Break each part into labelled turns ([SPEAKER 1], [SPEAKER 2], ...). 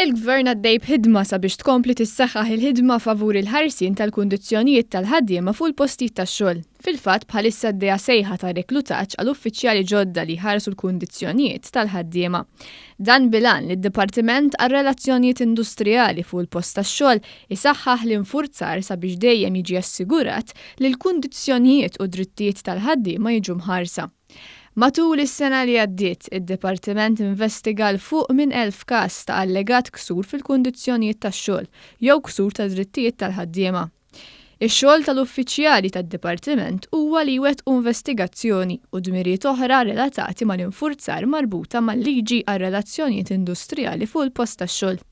[SPEAKER 1] Il-Gvern għaddej b'ħidma sabiex tkompli tissaħħaħ il-ħidma favur il-ħarsien tal-kundizzjonijiet tal-ħaddiema fuq il-postijiet tax-xogħol. Fil-fatt, bħalissa għaddejja sejħa ta' reklutaġġ għal uffiċjali ġodda li jħarsu l-kundizzjonijiet tal-ħaddiema. Dan bil-għan li d-Dipartiment għar-Relazzjonijiet Industrijali fuq il-post tax-xogħol isaħħaħ l-infurzar sabiex dejjem jiġi assigurat li l-kundizzjonijiet u d-drittijiet tal-ħaddiema jiġu mħarsa. Matul is-sena li għaddiet, id-Dipartiment investiga 'l fuq minn 1,000 każ ta' allegat ksur fil-kundizzjonijiet tax-xogħol jew ksur tad-drittijiet tal-ħaddiema. Ix-xogħol tal-uffiċjali tad-Dipartiment huwa li jwettqu investigazzjoni u dmirijiet oħra relatati mal-infurzar marbuta mal-liġi għar-relazzjonijiet industrijali fuq il-post tax-xogħol.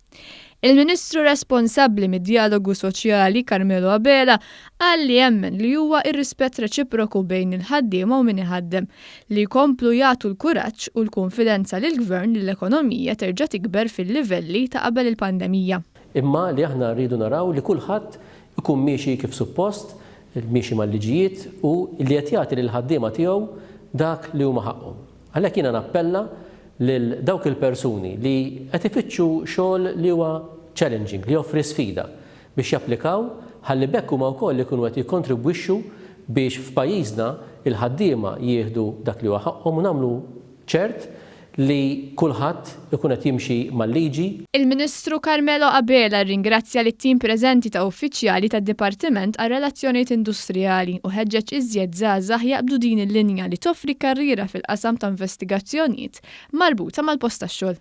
[SPEAKER 1] Il-Ministru responsabbli mid-Djalogu Soċjali, Carmelo Abela, qal li jemmen li huwa r-rispett reċiproku bejn il-ħaddiema u min iħaddem, li jkomplu jagħtu l-kuraġġ u l-kunfidenza lill-Gvern li l-ekonomija terġa' tikber fil-livelli ta' qabel il-pandemija.
[SPEAKER 2] Imma li aħna rridu naraw li kulħadd ikun miexi kif suppost, miexi mal-liġijiet u li qed jagħti lill-ħaddiema tiegħu dak li huma ħaqqhom. Għalhekk jiena nappella lil dawk il-persuni li qed ifittxu xogħol li huwa challenging, li joffri sfida, biex japplikaw ħalli b'hekk huma wkoll ikunu qed jikkontribwixxu biex f'pajjiżna l-ħaddiema jieħdu dak li huwa ħaqqhom u nagħmlu ċert li kulħadd ikun qed jimxi mal-liġi.
[SPEAKER 1] Il-Ministru Carmelo Abela rringrazzja lit-tim preżenti ta' uffiċjali tad-Dipartiment għar-Relazzjonijiet Industrijali u ħeġġeġ iżjed żgħażagħ jaqbdu din il-linja li toffri karriera fil-qasam ta' investigazzjonijiet marbuta mal-post tax-xogħol.